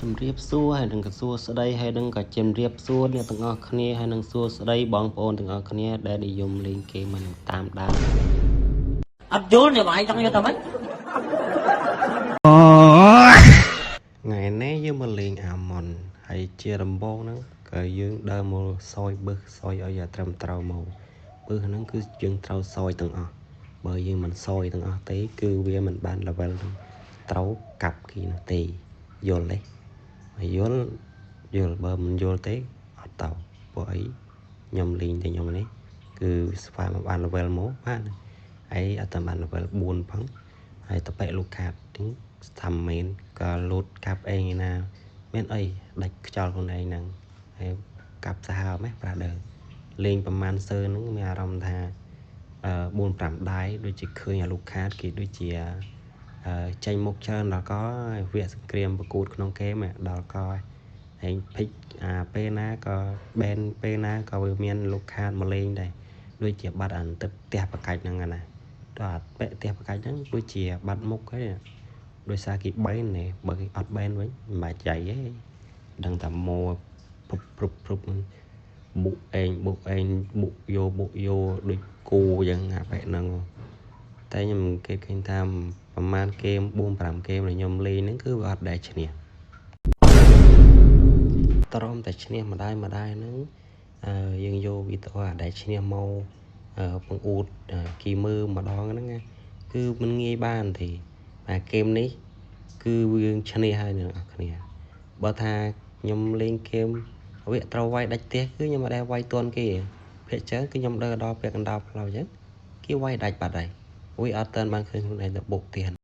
ជំរាបសួរហើយនឹងក៏សួស្តីហើយនឹងក៏ជំរាបសួរអ្នកទាំងអស់គ្នាហើយនឹងសួស្តីបងប្អូនទាំងអស់គ្នាដែលនិយមលេងហ្គេមនិងតាមដាន អត់យល់នេះបងឯងចង់យកទៅម៉េច ថ្ងៃនេះយើងមកលេងអាម៉ុនហើយជាដំបូងហ្នឹងក៏យើងដើរមកសយបឹសសយឲ្យត្រឹមត្រូវមកបឹសហ្នឹងគឺយើងត្រូវសយទាំងអស់បើយើងមិនសយទាំងអស់ទេគឺវាមិនបាន level ហ្នឹងត្រូវកាប់គេនោះទេយល់ទេបើយល់យល់បើមិនយល់ទេអត់ទៅព្រោះអីខ្ញុំលេងតែខ្ញុំនេះគឺស្វាមកបាន level មកបានហើយអត់តែបាន level 4ផងហើយតប៉ែលូកាតហ្នឹងស្ថាមែនក៏លូតកាប់ឯងណាមានអីដាច់ខ្យល់ខ្លួនឯងហ្នឹងហើយកាប់សាហាវម៉េះប្រាដើលេងប្រហែលសើហ្នឹងមានអារម្មណ៍ថាអឺ4 5ដៃដូចជាឃើញអាលូខាតគេដូចជាអឺចេញមុខច្រើនដល់កវគ្គសង្គ្រាមប្រកួតក្នុងហ្គេមដល់កហើយភិចអាពេលណាក៏បែនពេលណាក៏វាមានលូខាតមកលេងដែរដូចជាបាត់អានទឹកផ្ទះបកាច់ហ្នឹងណាដល់អាពាក់ផ្ទះបកាច់ហ្នឹងដូចជាបាត់មុខហើយដោយសារគេបែនណែបើគេអត់បែនវិញមិនបាច់ចៃទេដឹងតែម៉ូព្រុបព្រុបព្រុបហ្នឹងបុកឯងបុកឯងបុកយោបុកយោដូចគោអញ្ចឹងអាបែកហ្នឹងតែខ្ញុំគេឃើញថាប្រហែលហ្គេម4 5ហ្គេមដែលខ្ញុំលេងហ្នឹងគឺវាអត់ដែលឈ្នះត្រឹមតែឈ្នះម្ដាយម្ដាយហ្នឹងអឺយើងយកវីដេអូអាដែលឈ្នះមកបង្អួតគីមើលម្ដងហ្នឹងណាគឺមិនងាយបានទេតែហ្គេមនេះគឺយើងឈ្នះហើយអ្នកនរគ្នាបើថាខ្ញុំលេងហ្គេមវាត្រូវវាយដាច់ផ្ទះគឺខ្ញុំអត់ដែលវាយទាន់គេភាគច្រើនគឺខ្ញុំដើរដល់ពាក់កណ្ដាលផ្លូវអញ្ចឹងគេវាយដាច់បាត់ហើយវាអត់ទាន់បានឃើញខ្លួនឯងទៅបុកផ្ទះ។